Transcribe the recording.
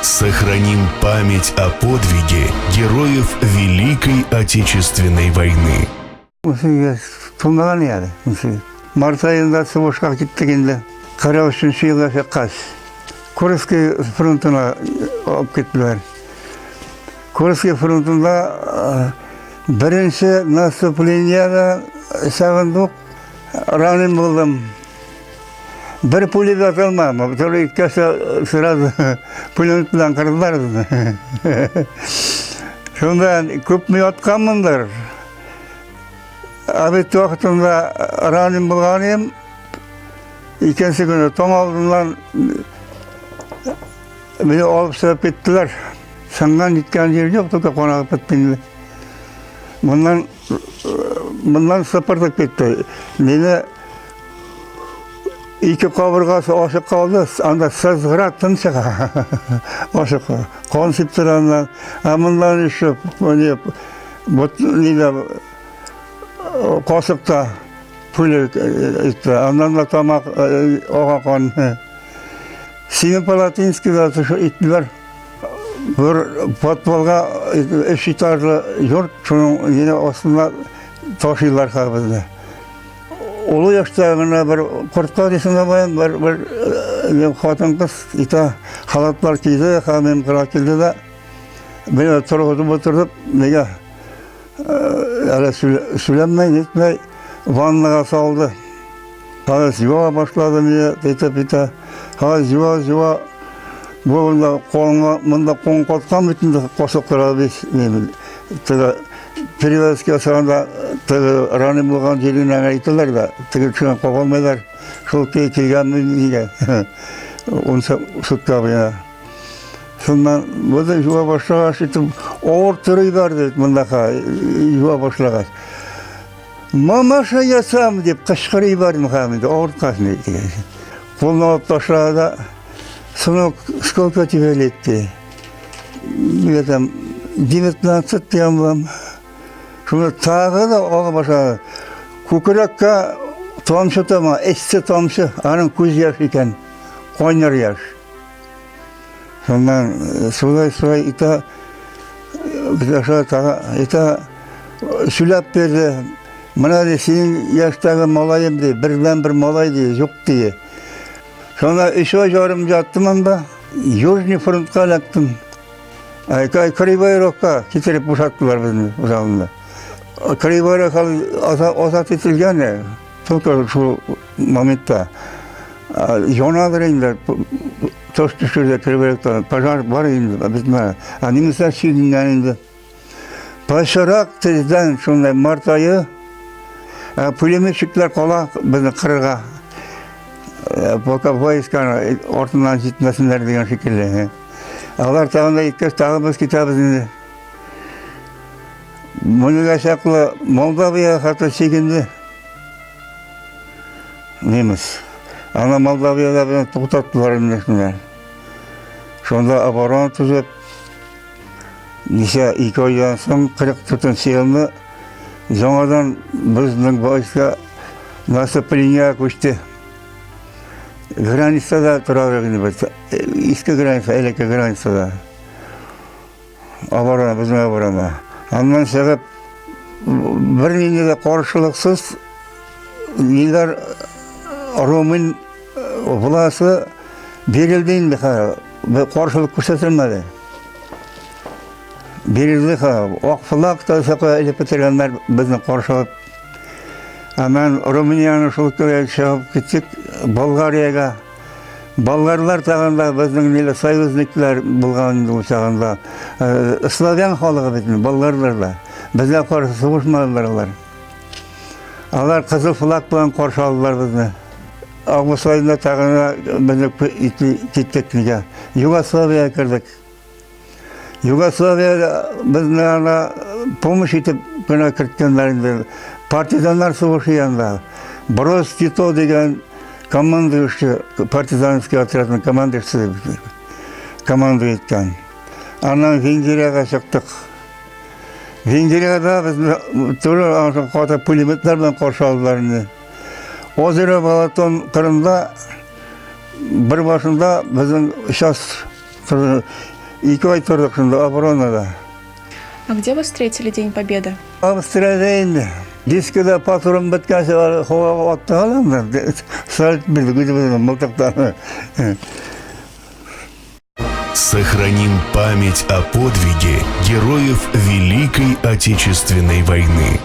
Сохраним память о подвиге героев Великой Отечественной войны. 18 тулмаған әле. 18. Март айында сугышка киттек инде. 43 елга чыккач. Курский фронтына алып киттеләр. Курский фронтында беренче наступлениеда чагында ранен булдым. Бер пуля да алмадым. Только икесе сразу пулемет белән кырдылар. Шунда күпме ятканмындыр. Обед вакытында ранен булган идем. Икенче көне таң алдыннан мине алып чыгып киттеләр. Сынган ниткән җир юк, только кан агып бетте инде. Моннан сыпыртып китте. Мине ике кабыргасы ачык калды, анда сызгыра, тын чыга. Ачык. Кан сиптерә аннан. А моннан еще не вот нидә касыкта пуля итте. Аннан да тамак ага кан. Семипалатинскийда шушы иттеләр. Бер подвалга, өч этажлы йорт, шуның йәнә астына ташыйлар хәзер безне. Олы яшьтә генә бер кортка дисең дә баян, бер хатын кыз итә халатлар киде, һәм мин кыра килде дә мине торгызып утыртып, нигә әле сөйләнмәй, нитмәй, ваннага салды. Хәзер юа башлады мине, итеп итә. Хәзер юа, юа. Бу монда кулыңа, монда кулың каткан бит инде, кашыклар бит. Теге перевязка ясаганда теге ранен булган җиренә әйтәләр дә, теге кешене кага алмыйлар. Шул килгән нигә? 10 сутка буена. Шуннан бу да юа башлагач, итеп авыр торый барды мондака юа башлагач. «Мамаша, я сам!» дип кычкырып бардым һәм инде авырткач дигән. Кулны алып ташлады да: «Сынок, сколько тебе лет?» – ди. Я там 19 дигән булам. Шунда тагы да ага башлады. Күкрәккә тамчы тама, эссе тамчы, аның күз яше икән, кайнар яшь. Шуннан шулай итә, без тагы итә сөйләп бирде. Менә, ди, синең яшьтәге малаем, ди, бердән бер малай, ди, юк, ди. Шунда 3 ай ярым яттым анда. Южный фронтка эләктем. Кривой Рогка китереп бушаттылар безне узагында. Кривой Рог азат ителгән, только шул моментта. Янадыр инде, таш төшерде Кривой Рогта, пожар бар инде безне. А немецлар чигенгән инде. Пычрак тездән шундай март ае пулеметчиклар кала безне кырырга. Пока войска артыннан җитмәсеннәр дигән шикелле. Алар тагын да иткәч, тагы без китәбез инде. Моныга чаклы Молдавия хәтле чигенде. Немец. Ана Молдавияда безне туктаттылар инде шунда. Шунда оборона төзеп, ничә 2 айдан соң, 44 елны яңадан безнең войска наступлениега күчте. Границада торабыз инде без. Иске граница, элекке границада. Оборона, безнең оборона. Аннан чыгып, бернинди дә каршылыксыз ниләр румын власы бирелде инде хәзер. Каршылык күрсәтелмәде. Бирелде хәзер. Ак флаг та сакла элеп бетергәннәр безне каршы алып. Аннан Румынияны шул көе чыгып киттек Болгариягә. Болгарлар тагын да безнең ниле союзниклар булган инде ул чагында. Славян халыгы бит инде болгарлар да. Безгә каршы сугышмадылар алар. Алар кызыл флаг белән каршы алдылар безне. Август аенда тагын да безне киттек нигә. Югославиягә кердек. Югославия безне ана помощь итеп кенә керткәннәр инде. Партизаннар сугышы янында. Броз Тито дигән командующий партизанский отрядның командирсы команда иткән. Аннан Венгриягә чыктык. Венгриядә безне туры аны каты пулеметлар белән каршы алдылар инде. Озеро Балатон кырында бер башында безнең часть торды. 2 ай торҙоҡ шунда оборонала. А где вы встретили День Победы? Австрияда инде. Дискіда патрон бөткәнсе һауаға аттыҡ әле. Салют бирҙек үҙебеҙҙең мылтыҡтан. Сохраним память о подвиге героев Великой Отечественной войны.